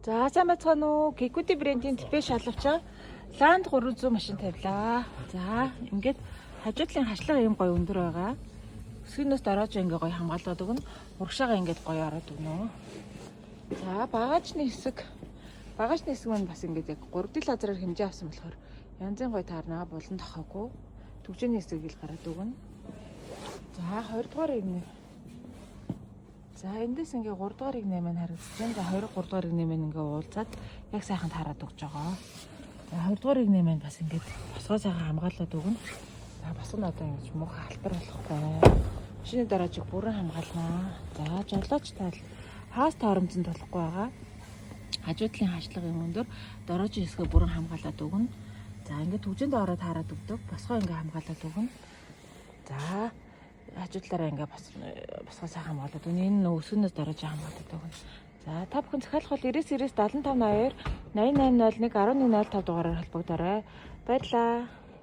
За, сайн байцгаана уу? Kikuti брендийн ТП шалавчаа Land 300 машин тавилаа. За, ингээд хажуу талын хашлага юм гоё өндөр байгаа. Өсгөнөөс дороож ингээ гоё хамгаалаад өгнө. Урагшаага ингээд гоё ороод өгнө. За, багажны хэсэг. Багажны хэсэг маань бас ингээд яг 3D лазераар хэмжээ авсан болохоор янзын гоё таарнаа, булан тохоогүй. Түгжээний хэсэг ил гараад өгнө. За, 20 дугаар игнэ. За, эндээс ингээ 3 дугаар игнэ маань харагдаж байна. За, 2 3 дугаар игнэ маань ингээ уулзаад яг сайхан таарад өгч байгаа. За, 2 дугаар игнэ маань бас ингээд босгоо сайхан хамгаалаад өгнө. За, босго нь одоо ингэж муухай алтар болохгүй. Машины дараажийг бүрэн хамгаалнаа. За, жолооч тал хаас торомцон толохгүй байгаа. Хажуу талын хаашлага юм өндөр, дороожийн хэсгээ бүрэн хамгаалаад өгнө. За, ингээд түгжээнд ороод таарад өгдөг. Босгоо ингээ хамгаалаад өгнө. За, хажуу талаараа ингээ бас босгоо сайхан хамгаалаад өгнө. Энэ нөө өсгөнөөс дороож хамгаалаад өгнө. За, та бүхэн захиалах бол 99 90 75 82 8801 1105 дугаараар холбогдоорой. Баярлалаа.